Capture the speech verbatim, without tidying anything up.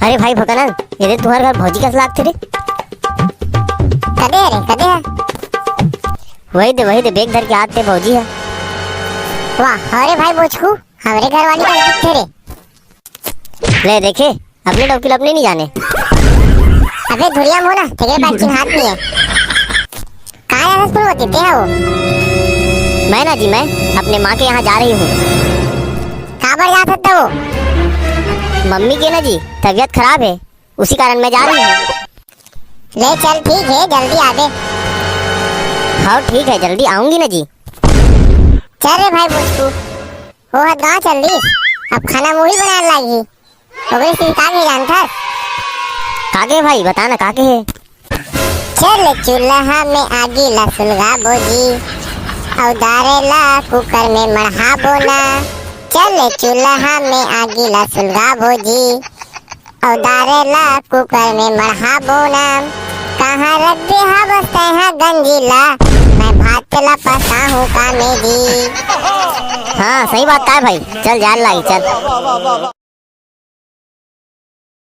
अरे भाई भकनन, ये दे तुंहर घर भौजी कस लागथे रे। कदे रे, कदे हे? वही दे, वही दे, bag धर के आत हे भौजी हे। वाह, अरे भाई बोचकू, हमरे घर वाली कस दिखथे रे। ले देखे, अपने डौकी ल अपने नहीं जाने। अबे धुरिया मोला, तेरे पास चिन्हात नहीं है। कहाँ जा सकते हो, कितने है वो? मैं ना जी, मैं अपने माँ के यहाँ जा रही हूँ। कहाँ पर जा सकते हो? मम्मी के ना जी, तबीयत खराब है, उसी कारण मैं जा रही हूँ। ले चल, ठीक है, जल्दी आ दे। हाँ ठीक है, जल्दी आऊंगी ना जी। चल रे भाई बोचकू, वो हत गाँव चल दिस, अब खाना मुही बनाए लागी। ओकरे से का के जानथस? का के भाई, बता ना, का के हे? चल चूल्हा में आगी ला सुलगाबो जी, अउ दारे ला कुकर में मढ़ाबो ना। चल चूल्हा में आगी ला सुलगाबो जी, अउ दारे ला कुकर में मढ़ाबो ना। कहाँ रख दे हवस तैहा गंजी ला, मैं भात ला पसाहूँ का में जी। हाँ, सही बात का हे भाई, चल जाए लागी, चल।